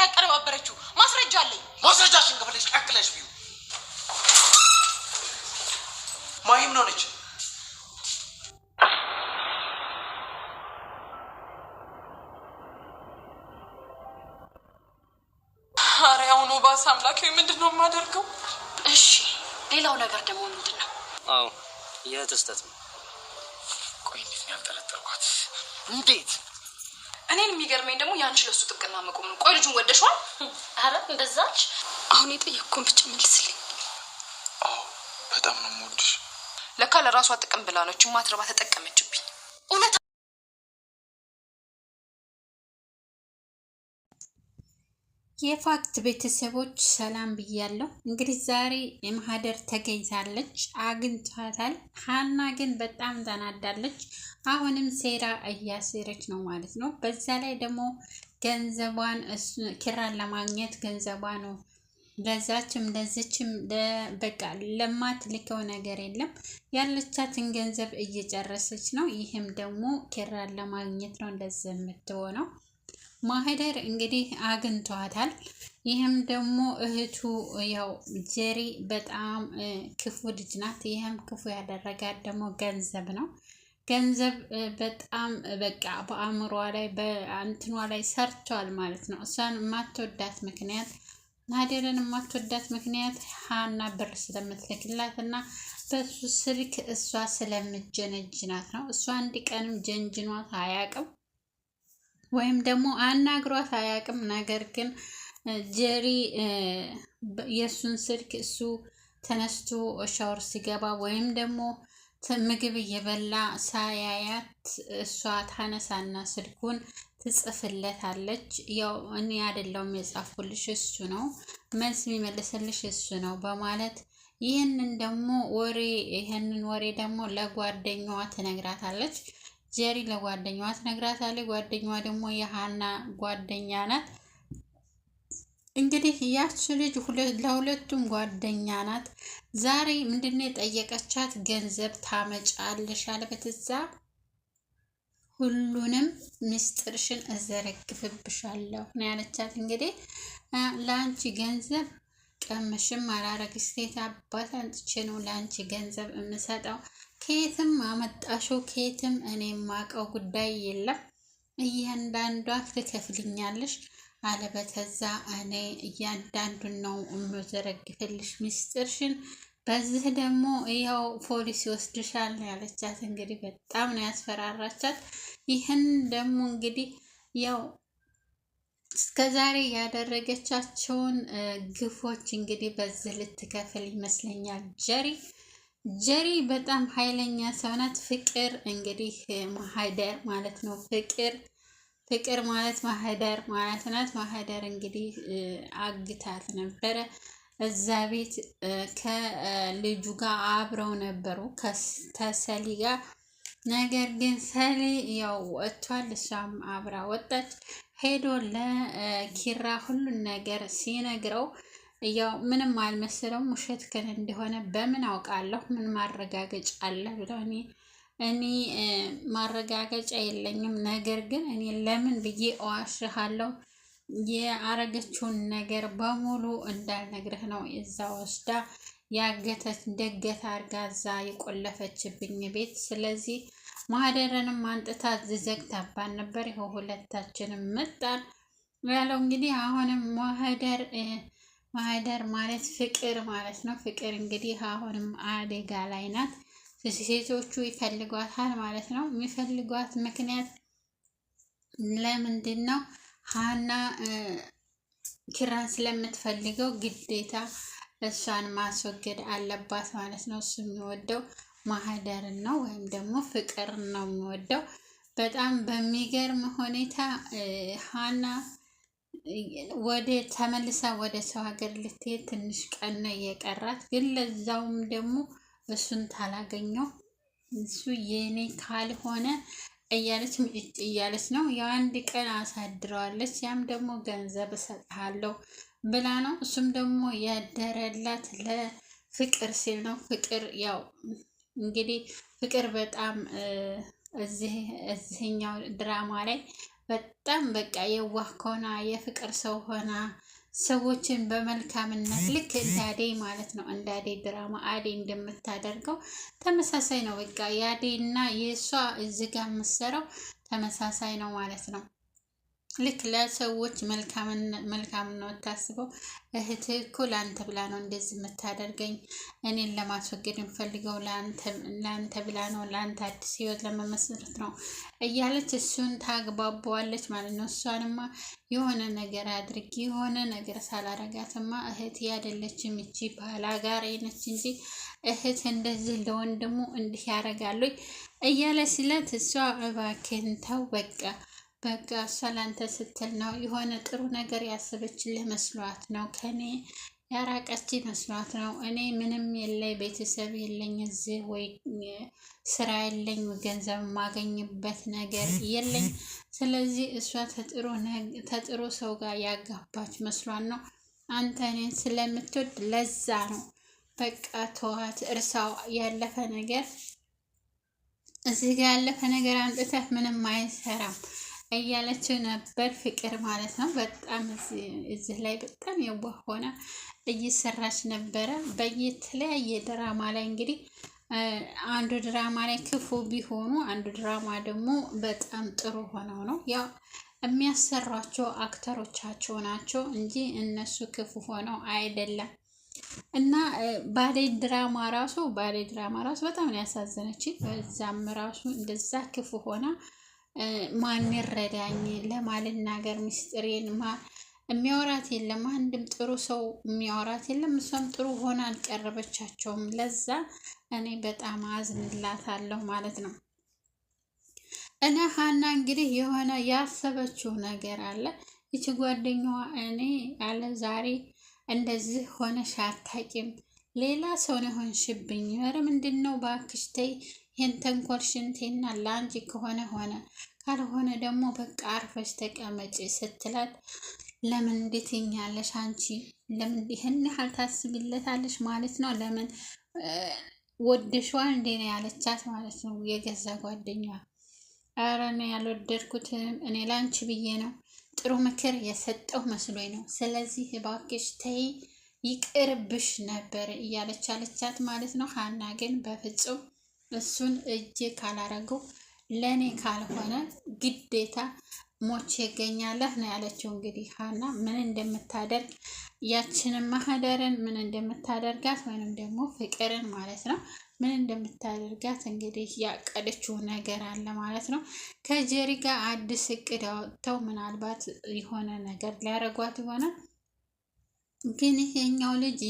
ያቀነባበረችው። ማስረጃ አለኝ። ማስረጃሽን ከፈለግሽ ቀቅለሽ ቢዩ። ማሂ ምን ሆነች? ኧረ ያሁኑ ባስ። አምላኬ፣ ምንድን ነው የማደርገው? እሺ ሌላው ነገር ደግሞ ምንድን ነው? አዎ ይህ ስህተት ነው። ቆይ እንዴት ነው ያልጠረጠርኳት? እንዴት? እኔን የሚገርመኝ ደግሞ የአንቺ ለሱ ጥብቅና መቆም ነው። ቆይ ልጁን ወደሽዋል? አረ እንደዛ አልሽ? አሁን የጠየቅኩህን ብቻ መልስልኝ። አዎ በጣም ነው የምወድሽ። ለካ ለራሷ ጥቅም ብላ ነው ማትረባ ተጠቀመችብኝ። እውነት። የፋክት ቤተሰቦች ሰላም ብያለሁ። እንግዲህ ዛሬ የማህደር ተገኝታለች፣ አግኝቷታል። ሀና ግን በጣም ተናዳለች። አሁንም ሴራ እያሴረች ነው ማለት ነው። በዛ ላይ ደግሞ ገንዘቧን ኪራን ለማግኘት ገንዘቧ ነው ለዛችም ለዚችም በቃ ለማትልከው ነገር የለም። ያለቻትን ገንዘብ እየጨረሰች ነው። ይህም ደግሞ ኪራን ለማግኘት ነው እንደዚህ የምትሆነው። ማህደር እንግዲህ አግኝቷታል። ይህም ደግሞ እህቱ ያው ጀሪ በጣም ክፉ ልጅ ናት። ይህም ክፉ ያደረጋት ደግሞ ገንዘብ ነው። ገንዘብ በጣም በቃ በአእምሯ ላይ በእንትኗ ላይ ሰርቷል ማለት ነው። እሷን የማትወዳት ምክንያት ማህደርን የማትወዳት ምክንያት ሀና ብር ስለምትልክላት እና በሱ ስልክ እሷ ስለምጀነጅናት ነው። እሷ አንድ ቀንም ጀንጅኗት አያውቅም ወይም ደግሞ አናግሯት አያውቅም። ነገር ግን ጀሪ የእሱን ስልክ እሱ ተነስቶ ሻወር ሲገባ ወይም ደግሞ ምግብ እየበላ ሳያያት እሷ ታነሳና ስልኩን ትጽፍለታለች። ያው እኔ አይደለሁም የጻፍኩልሽ እሱ ነው መልስ የሚመልስልሽ እሱ ነው በማለት ይህንን ደግሞ ወሬ ይህንን ወሬ ደግሞ ለጓደኛዋ ትነግራታለች። ጀሪ ለጓደኛዋ ትነግራታለች። ጓደኛዋ ደግሞ የሀና ጓደኛ ናት። እንግዲህ ያች ልጅ ለሁለቱም ጓደኛ ናት። ዛሬ ምንድነው የጠየቀቻት? ገንዘብ ታመጫለሽ አለበትዛ ሁሉንም ምስጢርሽን እዘረግፍብሻለሁ ነው ያለቻት። እንግዲህ ለአንቺ ገንዘብ ቀምሽም አላረግ ሴት አባት አንጥቼ ነው ለአንቺ ገንዘብ የምሰጠው። ከየትም አመጣሽው ከየትም እኔ የማውቀው ጉዳይ የለም። እያንዳንዷ ትከፍልኛለሽ፣ አለበተዛ እኔ እያንዳንዱን ነው የምዘረግፍልሽ ምስጢርሽን። በዚህ ደግሞ ያው ፖሊስ ይወስድሻል ያለቻት። እንግዲህ በጣም ነው ያስፈራራቻት። ይህን ደግሞ እንግዲህ ያው እስከ ዛሬ ያደረገቻቸውን ግፎች እንግዲህ በዚህ ልትከፍል ይመስለኛል። ጀሪ ጀሪ በጣም ኃይለኛ ሰው ናት። ፍቅር እንግዲህ ማህደር ማለት ነው። ፍቅር ፍቅር ማለት ማህደር ማለት ናት። ማህደር እንግዲህ አግታት ነበረ እዛ ቤት ከልጁ ጋር አብረው ነበሩ ከተሰሊ ጋር። ነገር ግን ሰሊ ያው ወጥቷል፣ እሷም አብራ ወጣች። ሄዶ ለኪራ ሁሉን ነገር ሲነግረው ያው ምንም አልመሰለውም። ውሸትህን እንደሆነ በምን አውቃለሁ? ምን ማረጋገጫ አለ ብለው እኔ ማረጋገጫ የለኝም፣ ነገር ግን እኔ ለምን ብዬ እዋሽሃለሁ? የአረገችውን ነገር በሙሉ እንዳልነግርህ ነው እዛ ወስዳ ያገተች ደገት አርጋ እዛ የቆለፈችብኝ ቤት። ስለዚህ ማህደረንም አንጥታ ዘግታባን ነበር። ይኸው ሁለታችንም መጣን ያለው እንግዲህ አሁንም ማህደር ማህደር ማለት ፍቅር ማለት ነው። ፍቅር እንግዲህ አሁንም አደጋ ላይ ናት። ሴቶቹ ይፈልጓታል ማለት ነው። የሚፈልጓት ምክንያት ለምንድን ነው? ሀና ኪራን ስለምትፈልገው ግዴታ እሷን ማስወገድ አለባት ማለት ነው። እሱ የሚወደው ማህደርን ነው ወይም ደግሞ ፍቅርን ነው የሚወደው። በጣም በሚገርም ሁኔታ ሀና ወደ ተመልሳ ወደ ሰው ሀገር ልትሄድ ትንሽ ቀን ነው የቀራት። ግን ለዛውም ደግሞ እሱን ታላገኘው እሱ የኔ ካልሆነ እያለች ምጭጭ እያለች ነው። የአንድ ቀን አሳድረዋለች። ያም ደግሞ ገንዘብ እሰጥሃለሁ ብላ ነው። እሱም ደግሞ ያደረላት ለፍቅር ሲል ነው። ፍቅር ያው እንግዲህ ፍቅር በጣም እዚህኛው ድራማ ላይ በጣም በቃ የዋህ ሆና የፍቅር ሰው ሆና ሰዎችን በመልካምነት ልክ እንደ አደይ ማለት ነው። እንደ አደይ ድራማ አደይ እንደምታደርገው ተመሳሳይ ነው። በቃ የአደይ እና የእሷ እዚህ ጋር የምትሰራው ተመሳሳይ ነው ማለት ነው። ልክ ለሰዎች መልካም ነው ታስበው። እህትህ እኮ ለአንተ ብላ ነው እንደዚህ የምታደርገኝ፣ እኔን ለማስወገድ የምፈልገው ለአንተ ብላ ነው፣ ለአንተ አዲስ ህይወት ለመመስረት ነው እያለች እሱን ታግባባዋለች ማለት ነው። እሷንማ የሆነ ነገር አድርጊ፣ የሆነ ነገር ሳላረጋትማ እህት ያደለችም ይቺ ባላጋራ ነች እንጂ እህት እንደዚህ ለወንድሙ እንዲህ ያደርጋሉ እያለ ሲለት እሷ እባክህን ተው በቃ በቃ እሷ ላንተ ስትል ነው የሆነ ጥሩ ነገር ያሰበችልህ መስሏት ነው፣ ከኔ ያራቀች መስሏት ነው። እኔ ምንም የለኝ፣ ቤተሰብ የለኝ፣ እዚህ ወይ ስራ የለኝ፣ ገንዘብ የማገኝበት ነገር የለኝ። ስለዚህ እሷ ተጥሩ ሰው ጋር ያጋባች መስሏት ነው። አንተ እኔን ስለምትወድ ለዛ ነው። በቃ ተዋት፣ እርሳው ያለፈ ነገር እዚህ ጋር ያለፈ ነገር አምጥተህ ምንም አይሰራም እያለችው ነበር ፍቅር ማለት ነው። በጣም እዚህ ላይ በጣም የዋህ ሆና እየሰራች ነበረ። በየተለያየ ድራማ ላይ እንግዲህ አንዱ ድራማ ላይ ክፉ ቢሆኑ፣ አንዱ ድራማ ደግሞ በጣም ጥሩ ሆነው ነው ያው የሚያሰሯቸው አክተሮቻቸው ናቸው እንጂ እነሱ ክፉ ሆነው አይደለም። እና ባሌ ድራማ ራሱ ባሌ ድራማ ራሱ በጣም ነው ያሳዘነች። በዛም ራሱ እንደዛ ክፉ ሆና ማን ይረዳኝ ለማልናገር ምስጢሬን የሚያወራት የለም። አንድም ጥሩ ሰው የሚያወራት የለም። እሷም ጥሩ ሆና አልቀረበቻቸውም። ለዛ እኔ በጣም አዝንላታለሁ ማለት ነው። እና ሀና እንግዲህ የሆነ ያሰበችው ነገር አለ። ይቺ ጓደኛዋ እኔ አለ ዛሬ እንደዚህ ሆነሽ አታውቂም፣ ሌላ ሰው ነው የሆንሽብኝ። ኧረ ምንድን ነው እባክሽ ተይ ይህን ተንኮልሽን ተይና ለአንቺ ከሆነ ሆነ ካልሆነ ደግሞ በቃ አርፈሽ ተቀመጪ ስትላት ለምን እንዴት ይኛለሽ አንቺ ለምን ይህን ያህል ታስቢለታለሽ ማለት ነው? ለምን ወደሽዋል እንዴ ነው ያለቻት ማለት ነው የገዛ ጓደኛዋ። ኧረ እኔ ያልወደድኩትም እኔ ለአንቺ ብዬ ነው ጥሩ ምክር የሰጠው መስሎኝ ነው። ስለዚህ እባክሽ ተይ ይቅርብሽ ነበር እያለች አለቻት ማለት ነው። ሀና ግን በፍጹም እሱን እጄ ካላረገው ለእኔ ካልሆነ ግዴታ ሞቼ ይገኛለህ ነው ያለችው። እንግዲህ ሀና ምን እንደምታደርግ ያችንን ማህደርን ምን እንደምታደርጋት ወይንም ደግሞ ፍቅርን ማለት ነው ምን እንደምታደርጋት እንግዲህ ያቀደችው ነገር አለ ማለት ነው። ከጀሪ ጋር አዲስ እቅድ አወጥተው ምናልባት የሆነ ነገር ሊያደርጓት ይሆናል። ግን ይሄኛው ልጅ